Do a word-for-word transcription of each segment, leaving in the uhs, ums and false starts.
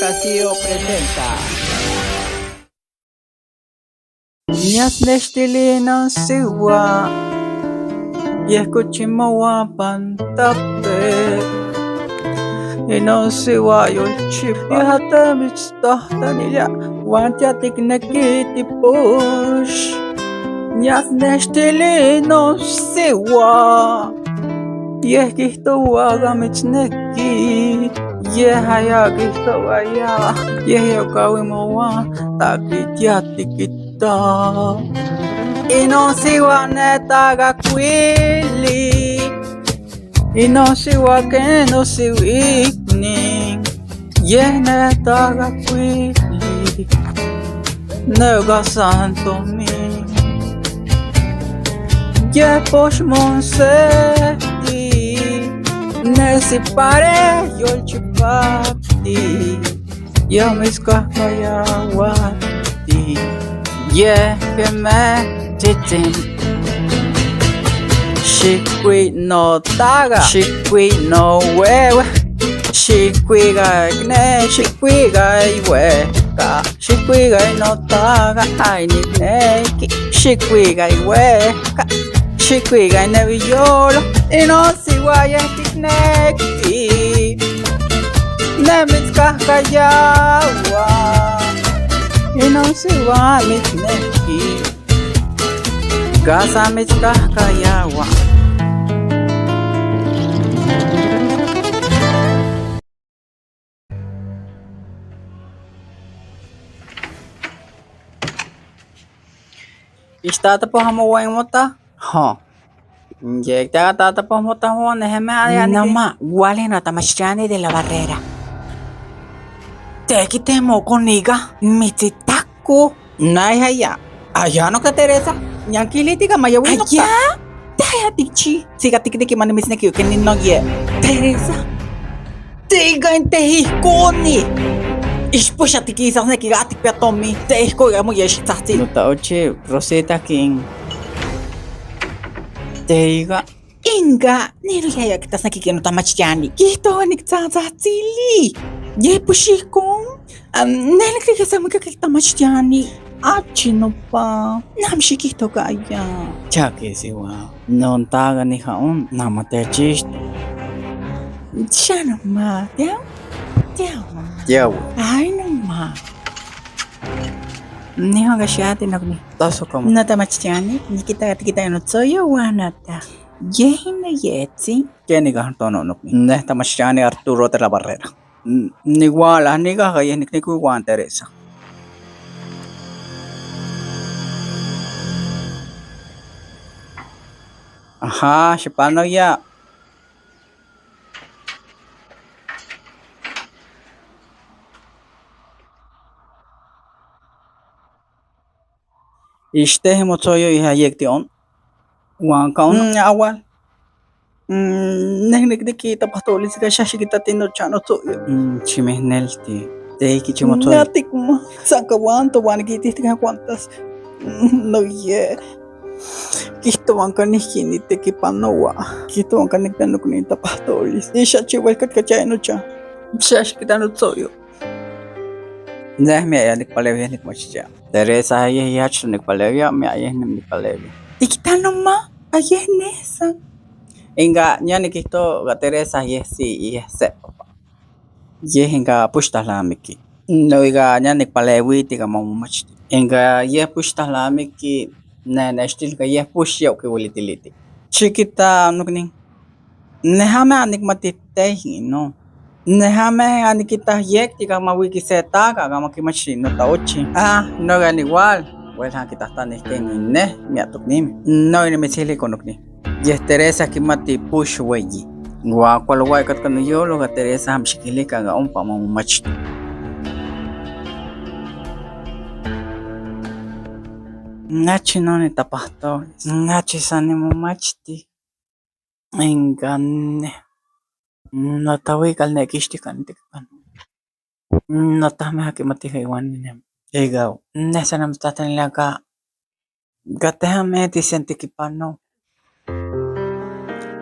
Castillo presenta. Nias nextili inon siwa, yeh kochi mowapantape. Inon siwa yolchipa, yeh atemichtahtanili, wan tia tikneki tipux. Nias nextili inon siwa, yeh kihtowa aka michneki, yeh aya kihtowa aya, yeh yokawi mowan, taki tia tikita. Inon siwa netaga kuili, inon siwa ken nosiwikni, yeh netaga kuili, neka san tomin. Yeh pox monsehti, nesi pare yolchipakti, yeh mitskahkayawati, yeh keme tsitsin. Xikui notaga, xikui nowewe, xikuika ikne, xikuika iwehka. Xikuika inotaga, ay nikneki. Xikuika iwehka, xikuika inewiyolo. Inon siwa yeh tikneki, ne mitskahkayawa. Inon siwa mitzneki, kasa mitskahkayawa. Ixtata, pues amo wen mota. Ho. Yek te tata, pues mota ho, neheme aya niki. Noma, wale no tamachtiani de la barrera. Teki te moko niga, mitsitako. Nai haya. Aya no ka Teresa. Nyan kilitika maya wino. Aya. Te aya tikchi. Sika tikneki mani mitsneki ken nino ye. Teresa. Te iga intehikoni. Ixpuxa tikisasneki iga tikpia tomi. Te ihko iga moyexitsatsi. Nota ochi Rosita kin. Te iga. Inga, nilo yaya kitasneki ken notamachtiani. Kihtowa niktsatsili. Ye puxikon. Am, nene kikisa muka kik tamachtiani. Achi nopa. Nam xikihtoka aya. Chaki siwa. Nontaga niha on, nama techisto. Xa noma, tiau. Tiau. Tiau. Ay noma. Niha ka xiati nokni. Taso kama. Notamachtiani, nikita, tikita notsoyo wan nata. Yehi ne yetsi. Keni ka tono nokni. Neh tamachtiani Arturo de la Barrera. N-, niwala, niga, ka yeh nikneki wan Teresa. Aha, xipano ya. Ixteh motsoyo iha yek ti on. Wan ka on. Mm, awal. Mm, neh nikneki tapahtolis ka xa xikitati nocha notsoyo. Mm, ximehnelti. Te iki chimotsoyo. Natik ma. San ka wan to wan nikitihtik ka kuantas. Mm, no ye. Kihtowan ka nihki nitekipanowa. Kihtowan ka nikpia nokni tapahtolis. Ixa chiwel katka chay nocha. Xa xikita notsoyo. Neh mi aya nikpalewia nikmachtia. Teresa, yeh, yeh achto nikpalewia, mi aya yeh nikpalewia. Tikita noma, ayeh neh san. Inka, nya nikihto, ka Teresa, yeh si, yeh se papa. Yeh inka puxtahlamiki. No ika nya nikpalewiti ka ma momachti. Inka yeh puxtahlamiki, ne nextil ka yeh pux ya okiwilitilitik. Xikita noknin. Neh ame anikmati teh inon. Neh ame anikita yektik ka ma wiki se taka ka ma kimachti nota ochi. Ah, no ka niwal. Wel han kitahtani ken neh miatok nimi. No ini mitsili konokni. Yeh Teresa kimati pux weyi. Wa kual wai katka noyolo ka Teresa amo xikilika ka ompa ma momachti. Nachi no nitapahto. Nachi san nimomachti. Inka neh notawikal nekixti kan tikpan. Notahmeh akimati iwan neh. Ika neh san nimotahtanilia ka, ka tehame tisentikipano.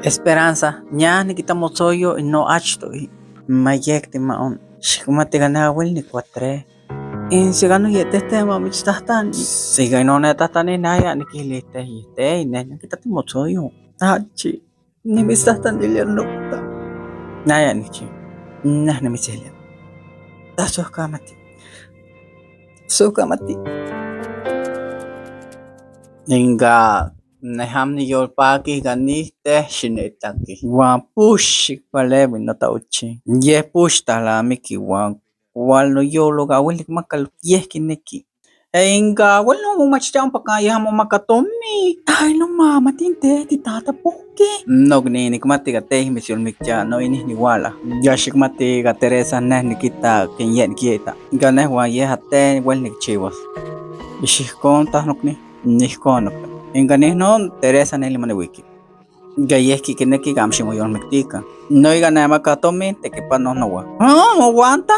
Esperanza, nya nikita motsoyo no achto i-, mayekti ma on. Xikmati ka ne awel nikuatrei. In sika no yetehte ma michtahtani. Sika ino ne tahtani ne aya nikilihte yehte, ne nikitati motsoyo. Achi. Nimistahtanilia nokta. Naya nichi. Nah nimisilia. Tasohkamati. Sohkamati. Inka neh amo niyolpaki ka nihte xinitaki. Wan pux xikpalewi notauchi. Yeh pux talamiki wan kual noyolo ka awel nikmaka yeh kineki. Inka awel no momachtia ompa kan yeh amo maka tomi. Ay, no mama, tinteh titata poke. Nokni, nikmati ka teh misyolmiktia no inih niwala. Ya xikmati ka Teresa neh nikita ken yeh nikieta. Inka neh wan yeh ateh wel nikchiwas. Ixihkon tah nokni, nihkon nokni. Inka neh no Teresa neh limaniwiki. Inka yeh kikineki ka amo ximoyolmiktika. Noika neh maka tomi tekipano nowa. Ah, mowanta.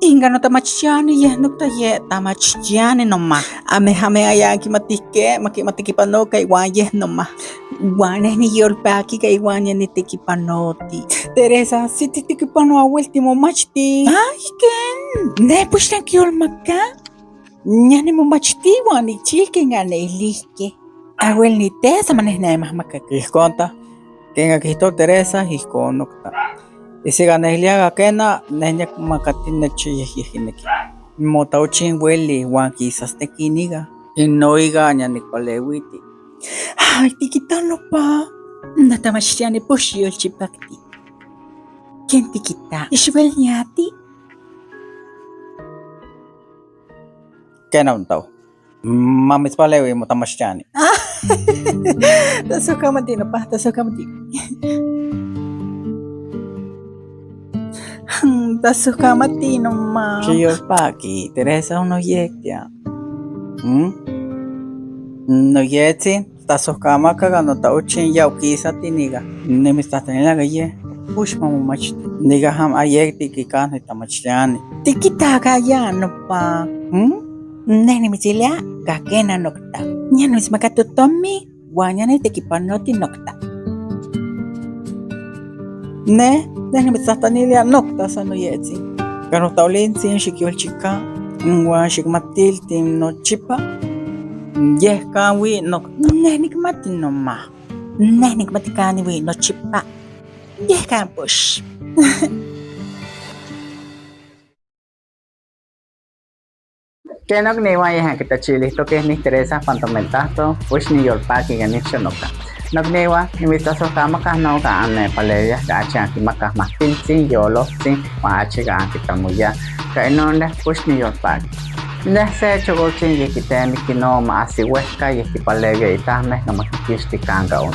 Inka notamachtiani yeh nokta yeh tamachtiani noma. Ameh, ameh aya ankimatihke ma ki-, ma tekipanoka iwan yeh noma. Wan neh niyolpakika iwan ya nitekipanoti. Teresa, si titekipano awel timomachti. Ay, ken. Neh pux neh kiyolmaka. Neh nimomachti wan nichihke inka neh ilihke. Awel nitesa ma neh nemahmakaki. Ihkon ta. Ken akihto Teresa, ihkon nokta. Isika neh ilia ka kena, neh nyakmakatin nechi yeh yeh kineki. Motauchin weli wan kisasteki nika. Inoika nya nikpalewiti. Ay, tikita nopa. Notamachtiani pux yolchipakti. Ken tikita. Ixwel niati. Ken ontao. Ma mitspalewi motamachtiani. Tasohkamati nopa, tasohkamati. Hmm, tasohkamati noma. Xiyolpaki, Teresa onoyektia. Hmm? Noyetsin, tasohkamaka ka notauchin ya okisati nika. Nimitstahtanilia ka yeh. Pux ma momachti. Nika amo ayektik ika nitamachtiani. Tikita ka ya nopa. Hmm? Neh nimitsilia ka kena nokta. Nya nimitsmaka totomi wan nya nitekipanoti nokta. Neh, neh nimitstahtanilia nokta san noyetsin. Ka notaolintsin xikyolchika, wan xikmatilti nochipa. Yeh kan wii nokta. Neh nikmati noma. Neh nikmati kan wii nochipa. Yeh kan pux. Ken nokniuan, yeh ankitachilihtoke ni Teresa Pantomentahto, pux niyolpaki ka nihxonoka. Nokniuan, nimitstlasojkamakah noka annepalewiah ka achi ankimakah mahtiltsin, yolohtsin, wan achi ka ankitamowiah. Ka inon neh pux niyolpaki. Neh se chokoltsin yeh kitemiki no ma ahsi wehka yeh kipalewia itahmeh ka ma kikixti kanka on.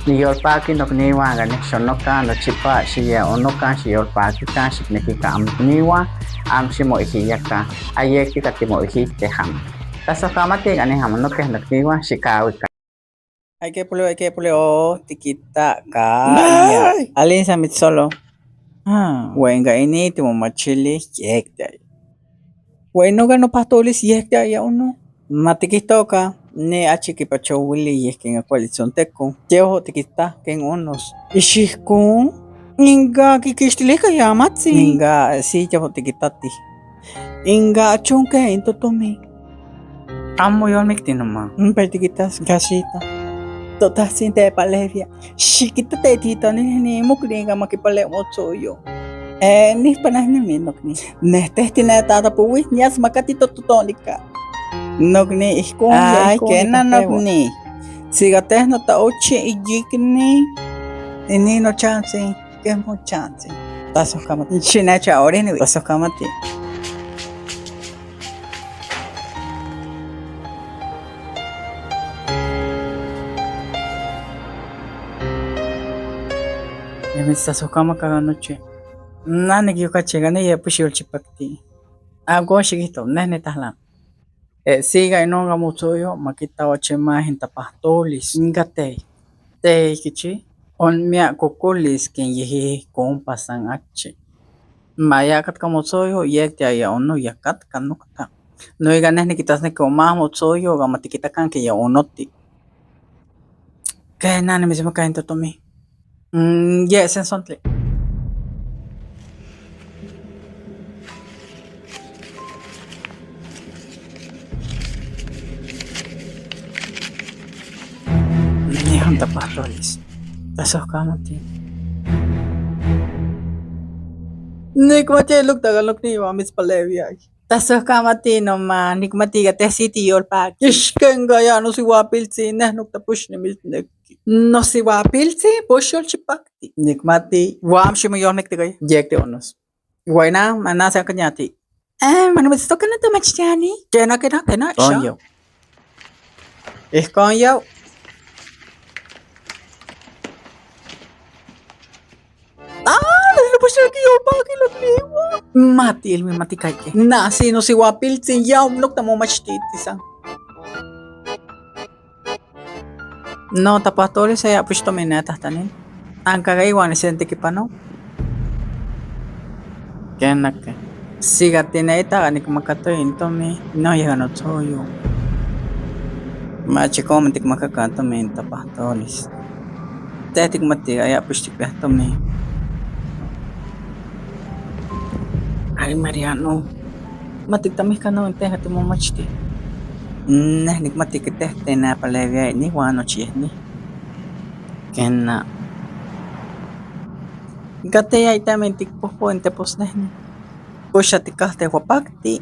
Niyolpaki nokniuan ka nihxonoka, nochipa xiyeunoka, xiyolpakika, xiknekika amokniuan, amo ximoihiaka. Ayektika timoihihkeh amo. Tlasojkamati ka neh amo nokeh nokniuan, xikawika. Ay ke poleo, ay ke poleo, tikitaka. Ay. Alin san mitsolo. Ah, wen ka ini timomachili yektia. Wen noka nopahtolis yektia ya ono. Ma tikihtoka, ne achi kipachowili yeh ken akuali tsonteko. Ye oho tikita ken onos. Ixihkon, inka kikixtilihka ya amatsin. Inka si ya otikitati. Inka achonke in totomi. Amo yolmikti noma. Pero tikitas kasita. Totahtzin tepalewia. Xikita tetitanili ni mokni ka ma kipalewi motsoyo. Eh, nihpanahnemi nokni. Neh tehti ne tatapowih, nias makati tototonika. Nokni, ihkon ya. Ay, ihkon kena nikahkewa. Nokni. Sika teh notaochi iyikni. Ini nochantsin, ken mochantsin. Tlasojkamati. Xinecha orihniwi. Tlasojkamati. Nimitstlasojkamaka nochi. Nani kiokachikani ye pux yolchipakti. Ako xikihto, neh nitahlan. Eh, sika inon ka motsoyo, ma kita ochi ma intapahtolis. Inka tei. Tei kichi, on mia kokolis ken yehihkompa san achi. Maya katka motsoyo, yektia ya ono ya katka nokta. Noika neh nikitasneki omah motsoyo, ka ma tikitakan ken ya onoti. Kena nimitsmaka in totomi. Mm, ye sensontli. Tapahtolis. Tasojkamati. Nikmati, luktakan nokniwa, mitspalewiai. Tasojkamati noma, nikmati ika te siti yolpaki. Ixkenka ya nosiwapiltsin, nej nokta pus nimitsneki. Nosiwapiltsin, pus yolchipakti. Nikmati, wam ximoyolnektikai. Yekti onos. Waina, manasa kanyati. Ah, manimitztoka notamachtiani. Kena, kena, kena, ixan. Ijkon yau. Ah, la, la, pues, aquí yo, pa, aquí la tengo. Mati, el me mati, kaike. Na, si nosiwapiltsin, yau, nokta momachtitisan. No, tapahtolis, aya pus tomin ne tahtani. Anka kaiwan ne sentekipano. Kena ke. Sika te ne ita ka nikmakato intomin, no, yeka notsoyo. Machikome tikmakaka tomin, tapahtolis. Te tikmati aya pus tikpia tomin. Ay, Mariano. Matiktamihka no, te timomachti. Nej nikmati ke te, te napalewiai ni wan nochi yehni. Kena. Kate ya itamin tikpohpo inte pus nehni. Pus ya tikahte wapakti.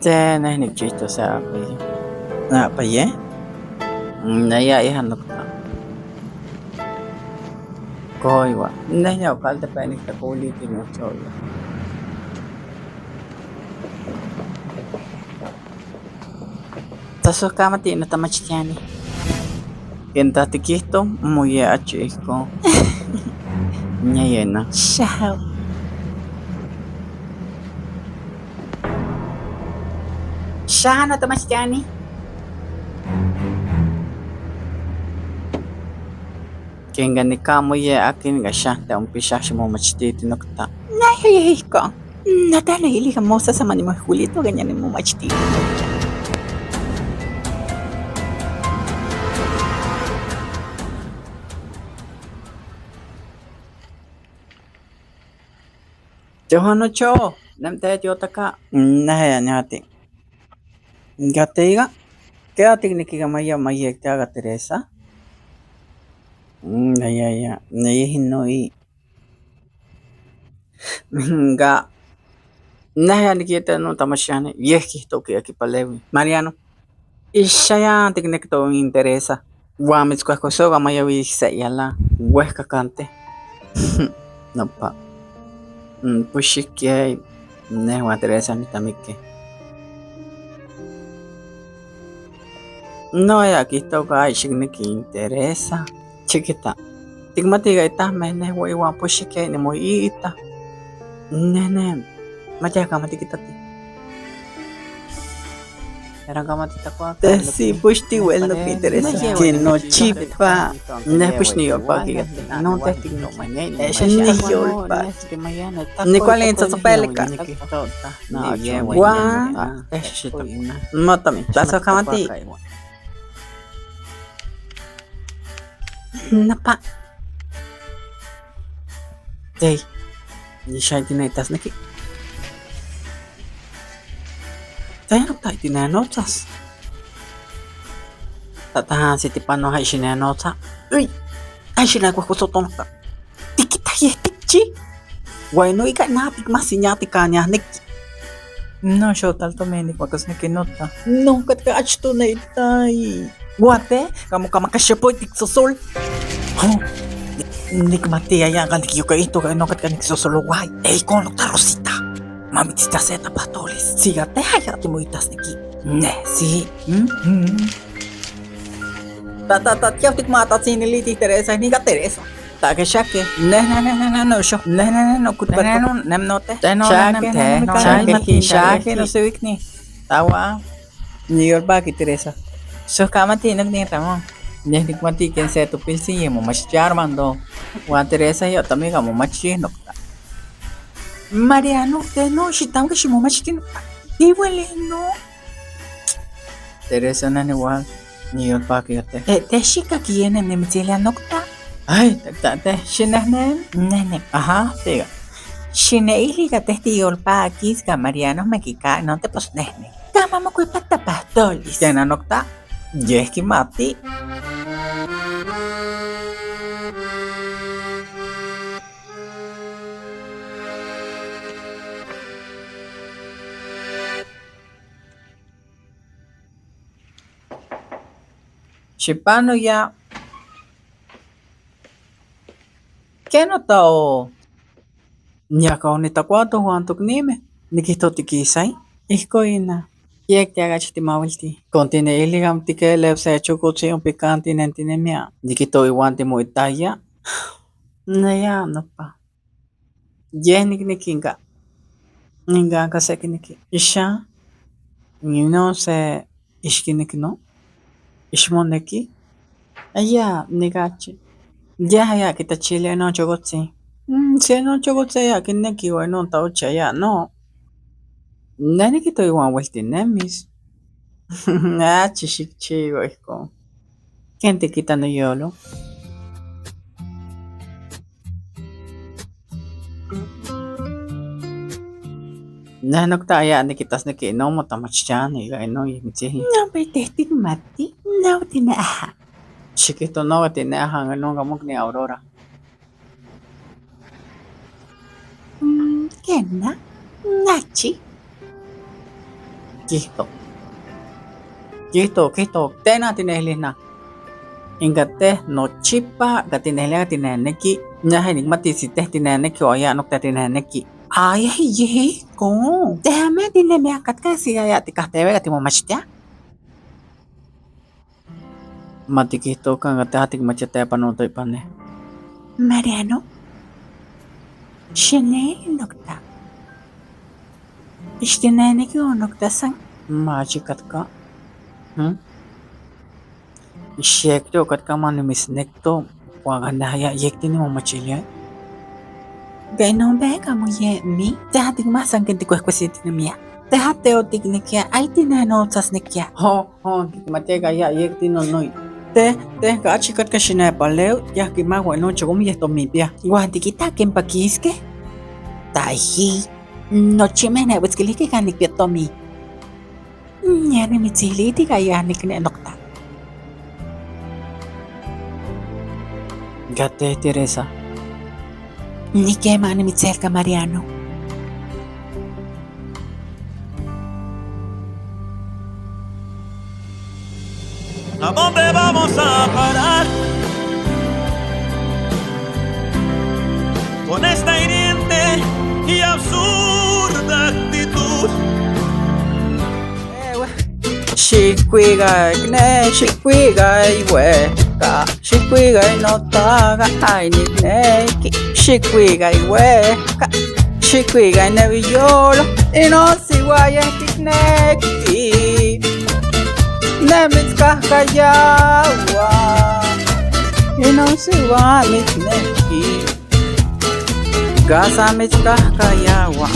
Te nej nikchihtos apaye. Apaye? Naya iha nokta. Koiwa. Nej ya okaltepe niktakowiliti notsoyo. Tasojkamati notamachtiani. Ken ta tikihto, moye achi ijkon. Nyayena. Xaho. Xaho notamachtiani. Ken ka nika moye akin ka xan te ompi xan ximomachtiti nokta. Nyayena ijkon. Notana ilika mosasa manimohkuli toka nyani momachti. Tehonocho, nem te tiotaka. Naya nyati. Kate ika. Kate nikika maya maya te aka Teresa. Naya ya. Naya hino i. Nga, naya nikita no tamashani, yeh kihtoki aki palewi. Mariano, ixaya tiknekto interesa. Wa mitskuahkosoka maya wi seyala, wehka kante. Nopa. Mm, pushike, neh wa Teresa nitamike. No, ya kihtoka ay xikneki interesa. Chikita. Tikmati ka itahmeh neh wa iwan pushike nimoita. Neh, neh. Maya ka matikitati. Eran ka matitakuaki. Tehsi pus tiwel noki Teresa. Ken nochipa. Neh pus niyolpaki. No tehtik no. Exa niyolpaki. Nikuali tzotzopelika. Wa. Motami. Tasojkamati. Napa. Tey, nixaiti ne itasneki. Tey, noktaiti ne notsas. Tata, si tipano ay xinenotsa. Uy, ay xinakuakosotonta. Tikita yeh tikchi. Wai no ika natik mas inyati kaniahneki. No, xotalto me nikuakasneki nota. No, katka achto ne itai. Wate, kamo kamakashepo tiksosol. Nikmatiaya ka nikiyokaihto ka no katka niksosol wai. Ey, kon nota Rosita. Mamitita se tapahtolis. Sigate aya timoitasneki. Neh, si. Ta, ta, ta, tiaw tikmatatsiniliti Teresa, nika Teresa. Take xake. Neh, neh, neh, neh, neh, no, xo. Neh, neh, neh, no, kut, neh, neh, no, nem note. Te no, xake, neh, neh, neh, no, xake, xake, no, siwikni. Tawa. Niyolpaki Teresa. Sojkamati nokni Ramón. Neh nikmati ken se topiltsin yeh momachtia Armando. Wan Teresa yotamika momachti nokta. Mariano, te no, xitamka ximomachti nokta. Iwel no. Teresa, neh niwal. Niyolpaki yote. Eh, te xikaki yeh ne nimitsilia nokta. Ay, ta, ta, te, xinehnem. Nehnem. Aha, tiga. Xineili ka te tiyolpakis ka Mariano mekika, no te pos nehnem. Kama mokuipa tapahtolis. Kena nokta, yeh kimati. Xipano ya. Ken notao? Niaka onitakuato wan toknimeh, nikihto tikisai. Ijko ina. Yek tiakachi timawilti. Kon tineili amo tikelep se chokotsin ompa kan tinentinemia. Nikihto iwan timoitaya. Naya nopa. Yeh nikneki inka. Inka ka se kineki. Ixa. Inon se ixkineki no. Ixmoneki. Aya, nikachi. Yeh aya kitachilia inon chokotsin. Mm, se inon chokotsin aya kineki wan inon taochi aya no. Ne nikihto iwan wel tinemis. Achi xikchiwa ijkon. Ken tikita noyolo? Ne nokta aya nikitasneki inon motamachtiani ika inon yeh mitzili. No, pero teh tikmati, no tineaha. Xikihto no tineaha, inon ka mokni Aurora. Mm, kena, nachi. Kihto. Kihto, kihto, tena tinehli na. Inka teh nochipa ka tinehlia tineneki, naha nikmati si teh tineneki o aya nokta tineneki. Ay, ay, yeh ijkon. Teh amo tinemia katka si aya tikahteweka timomachtia. Matikihtokan ka teh tikmachia tepanoto ipan ne. Mariano, xineli nokta. Ixtineneki o nokta san. Machi katka. Hmm? Ixyekti okatka manimisnekto, wan ka neh aya yekti nimomachilia. Ka inon beka moyemi, teh tikmahsan ken tikuehkuesitinemiah. Teh ate otiknekia, ay tinenotsasnekia. Ho, ho, tikmatia ka aya yekti nonoi. Teh, teh ka achi katka xinepaleu, yahki mawa inon chokome yeh tominpia. Wan tikita ken pakiskeh. Tayi, nochimeh newetskilihkeh kan nikpia tomin. Nian nimitziliti ka ya niknenokta. Ka teh, Teresa. Nikema nimitzelka, Mariano. ¿A dónde vamos a parar con esta hiriente y absurda actitud? Xikwikak ne, xikwikak wehka, xikwikak notaka, ay nikneki. Xikwikak wehka, xikwikak newiyolo, inon siwa yeh tikneki. Ne mitzkahkayawa, inon siwa nikneki. Ka san mitzkahkayawa.